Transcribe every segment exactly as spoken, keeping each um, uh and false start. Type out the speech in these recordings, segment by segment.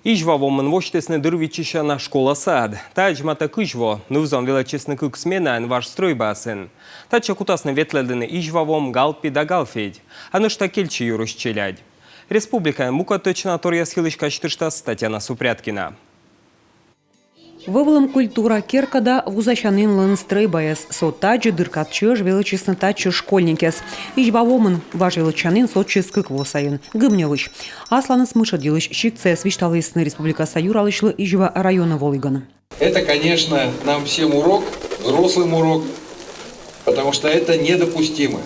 Изьва вомын восьтісны дыр виччысяна школа-сад. Тадз матӧ кызь во ныв-зон велӧдчисны кык сменаӧн важ стрӧйбаясын. Татчӧ кутасны ветлӧдлыны Изьва вом, Галпи да Галфедь, а нӧшта Кельчи юрысь челядь. Республикаын мукӧд тӧдчанаторъяс йылысь казьтыштас Татьяна Супряткина. Вӧвлӧм культура керка да вузасянінлӧн стрӧйбаяс. Со тадзи дыр кад чӧж велӧдчисны татчӧс школьникъяс. Изьва вомын важ велӧдчанін сотчис кык во сайын Гыбневысь. Асланыс мытшӧд йылысь сиктсаяс висьталісны республикаса юралысьлы Изьва районӧ волігӧн. Это, конечно, нам всем урок, взрослым урок, потому что это недопустимо.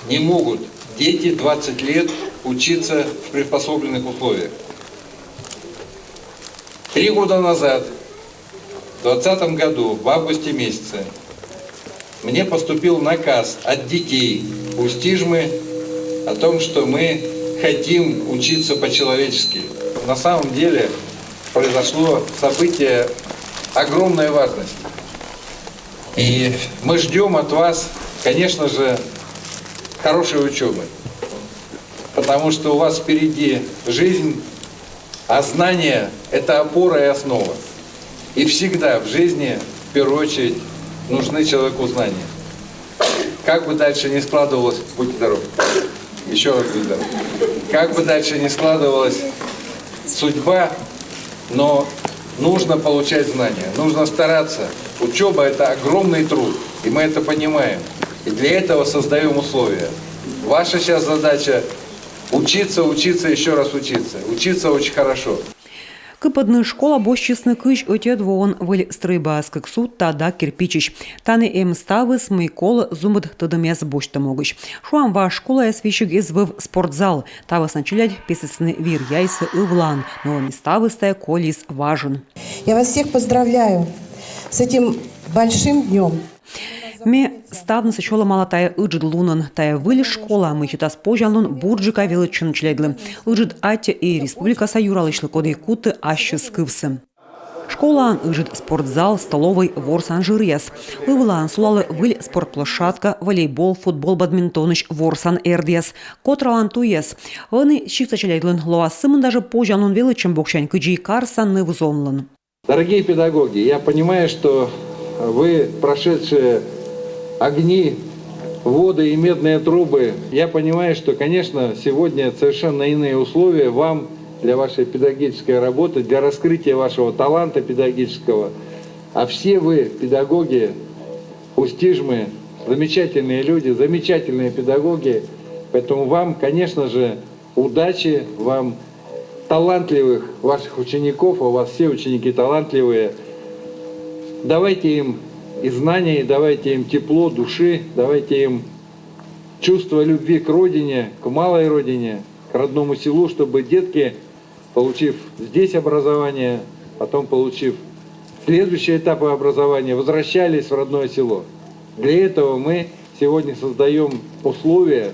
Не могут дети двадцать лет учиться в приспособленных условиях. Три года назад, в двадцатом году, в августе месяце, мне поступил наказ от детей Усть-Ижмы о том, что мы хотим учиться по-человечески. На самом деле произошло событие огромной важности. И мы ждем от вас, конечно же, хорошей учебы, потому что у вас впереди жизнь, а знание — это опора и основа. И всегда в жизни, в первую очередь, нужны человеку знания. Как бы дальше ни складывалось, будьте здоровы. Еще раз будьте здоровы. Как бы дальше ни складывалась судьба, но нужно получать знания, нужно стараться. Учеба — это огромный труд, и мы это понимаем. И для этого создаем условия. Ваша сейчас задача — учиться, учиться, еще раз учиться. Учиться очень хорошо. Кыпӧдны школа босьтчисны кызь ӧтиӧд воӧн выль стрӧйбаас, кык судта да кирпичысь. Тані эм ставыс, мый колӧ зумыд тӧдӧмъяс босьтӧм могысь. Шуам, важ школаяс весиг эз вӧв спортзал. Та вӧсна челядь песӧдчисны вир-яйсӧ ывлаын, но ӧні ставыс тайӧ колис важӧн. Я вас всех поздравляю с этим большим днём. Ме ставнысӧ сьӧлӧмала тайӧ ыджыд лунӧн. Тайӧ выль школа, мый сетас позянлун бурджыка велӧдчыны челядьлы. Ыджыд аттьӧ и республикаса юралысьлы, коді кутӧ ассьыс кывсӧ. Школаын ыджыд спортзал, столӧвӧй, ворсан жыръяс. Ывлаын сулалӧ выль спортплощадка, волейбол, футбол, бадминтонысь ворсан эрдъяс, котралан туйяс. Ӧні сиктса челядьлӧн лоас сӧмын даже позянлун велӧдчӧм боксянь, кыдзи и карса ныв-зонлӧн. Дорогие педагоги, я понимаю, что вы прошедшие огни, воды и медные трубы. Я понимаю, что, конечно, сегодня совершенно иные условия вам для вашей педагогической работы, для раскрытия вашего таланта педагогического. А все вы, педагоги Усть-Ижмы, замечательные люди, замечательные педагоги. Поэтому вам, конечно же, удачи, вам талантливых ваших учеников, а у вас все ученики талантливые. Давайте им и знаний, давайте им тепло души, давайте им чувство любви к родине, к малой родине, к родному селу, чтобы детки, получив здесь образование, потом получив следующие этапы образования, возвращались в родное село. Для этого мы сегодня создаём условия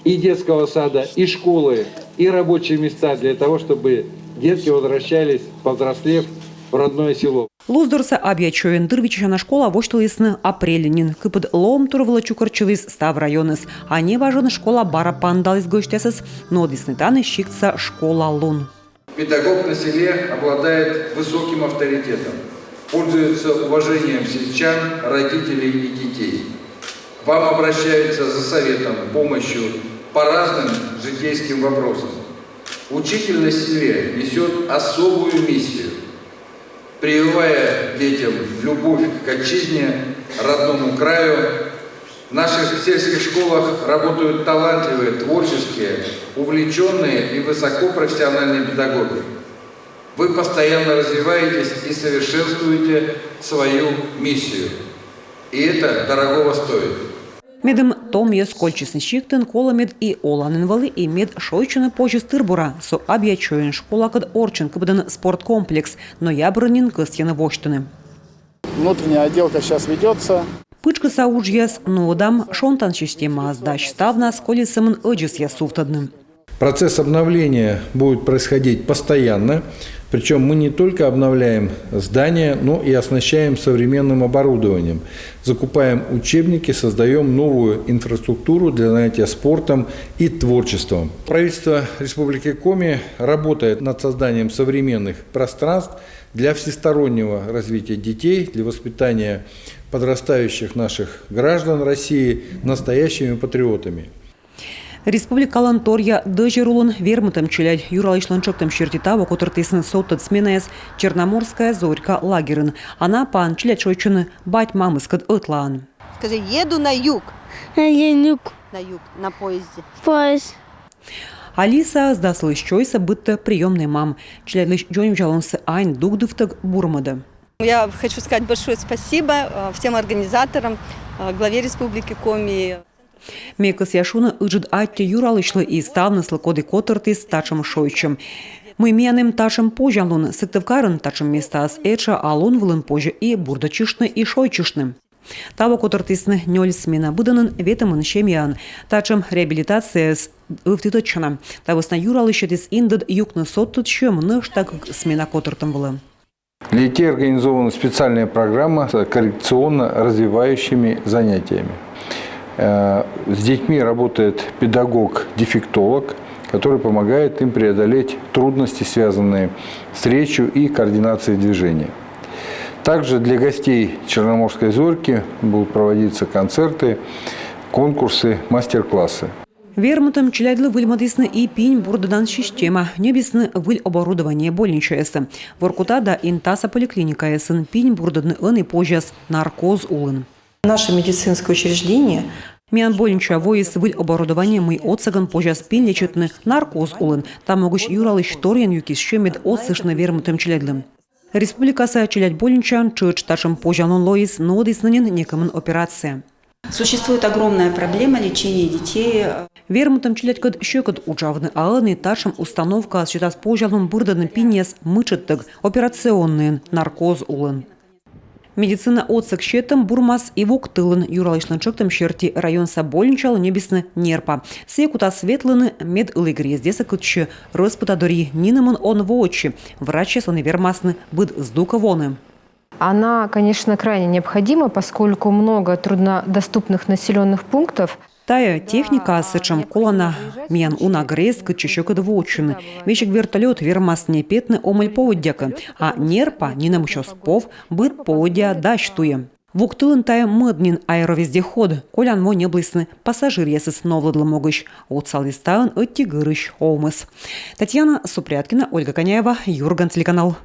и детского сада, и школы, и рабочие места для того, чтобы детки возвращались, повзрослев, в родное село. Луздорса Абъячойын дыр виччысяна школа восьтылісны апрельын нин. Кыпыд лоӧмтор вылӧ чукӧртчыліс став районыс. А неважӧн школа бара паныдаліс гӧсьтъясӧс, нуӧдісны тані сиктса школа лун. Педагог на селе обладает высоким авторитетом, пользуется уважением сельчан, родителей и детей. К вам обращаются за советом, помощью по разным житейским вопросам. Учитель на селе несёт особую миссию, прививая детям любовь к отчизне, родному краю. В наших сельских школах работают талантливые, творческие, увлечённые и высокопрофессиональные педагоги. Вы постоянно развиваетесь и совершенствуете свою миссию. И это дорогого стоит. Медым томъяс кольччисны сиктын, колӧ, мед и оланін вӧлі, и мед шойччыны позис тыр-бура. Со Абъячойын школакӧд орччӧн кыпӧдӧны спорткомплекс, ноябрын нин кӧсйӧны восьтыны. Внутренняя отделка сейчас ведётся. Пытшкӧсса уджъяс нуӧдам, шонтан системаыс дась, ставнас колис сӧмын ӧдзӧсъяс сувтӧдны. Процесс обновления будет происходить постоянно. Причем мы не только обновляем здания, но и оснащаем современным оборудованием, закупаем учебники, создаем новую инфраструктуру для занятия спортом и творчеством. Правительство Республики Коми работает над созданием современных пространств для всестороннего развития детей, для воспитания подрастающих наших граждан России настоящими патриотами. Республикалӧн торъя дӧзьӧр улын вермытӧм челядь. Юралысьлӧн тшӧктӧм серти таво котыртісны содтӧд сменаяс «Черноморская зорька» лагерын. А на паын челядь шойччӧны бать-мамыскӧд ӧтлаын. Скажи: еду на юг. Енюк. На юг, на поезде. Поезд. Алиса здасылысь чойсӧ быдтӧ приёмнӧй мам. Челядьлысь дзоньвидзалунсӧ ань дугдывтӧг бурмӧдӧ. Я хочу сказать большое спасибо э, всем организаторам, э, главе Республики Коми. Ме кӧсъя шуны ыджыд аттьӧ Юралысьлы и ставныслы, коді котыртіс татшӧм шойччӧм. Мый миян эм татшӧм позянлун. Сыктывкарын татшӧм местаыс этша, а лун вылын позьӧ и бурдӧдчыштны, и шойччыштны. Таво котыртісны нёль смена, быдӧнын ветымын семьяӧн. Татшӧм реабилитацияыс ӧвтӧдчана. Та вӧсна Юралысь сетіс индӧд юкны содтӧд сьӧм нӧшта кык смена котыртӧм вылӧ. Для детей организована специальная программа с коррекционно-развивающими занятиями. Э, С детьми работает педагог-дефектолог, который помогает им преодолеть трудности, связанные с речью и координацией движения. Также для гостей Черноморской зорьки будут проводиться концерты, конкурсы, мастер-классы. Вермытӧм челядьлы выльмӧдісны и пинь бурдӧдан система. Ньӧбисны выль оборудование больничаясӧ. Воркута да Интаса поликлиникаясын пинь бурдӧдны ӧні позяс наркоз улын. Наше медицинское учреждение Миян больничаӧ воис выль оборудование, мый отсӧгӧн позяс пинь лечитны наркоз улын. Та могысь Юралысь торйӧн юкис сьӧм, мед отсыштны вермытӧм челядьлы. Республикаса челядь больничаын тшӧтш татшӧм позянлун лоис, нуӧдісны нин некымын операция. Существует огромная проблема лечения детей. Вермытӧм челядькӧд сьӧкыд уджавны, а ӧні татшӧм установкаыс сетас позянлун бырдӧдны пиньяс мытшӧдтӧг, операционнӧйын, наркоз улын. Медицина отсӧг сетӧм бурмас и Вуктылын. Юралысьлӧн тшӧктӧм серти районса больничалы ньӧбисны нерпа. Сійӧ кутас ветлыны, мед ылі грездъясӧ, кытчӧ рӧспӧта дырйи нинӧмӧн он воӧдчы. Врачьяс ӧні вермасны быд здукӧ воны. Она, конечно, крайне необходима, поскольку много труднодоступных населенных пунктов. Тайӧ техникаыс сэтшӧм колана миян уна грезд, кытчӧ сьӧкыд воӧдчыны. Весиг вертолёт вермас не петны омӧль поводдякӧ, а нерпа нинӧмысь оз пов, быд поводдя дась туйӧ. Вуктылын тайӧ мӧд нин, аэровездеход. Колян во ньӧблісны пассажиръясӧс новлӧдлӧм могысь. Отсаліс таын ӧти гырысь овмӧс. Татьяна Супряткина, Ольга Коняева, «Юрган» телеканал.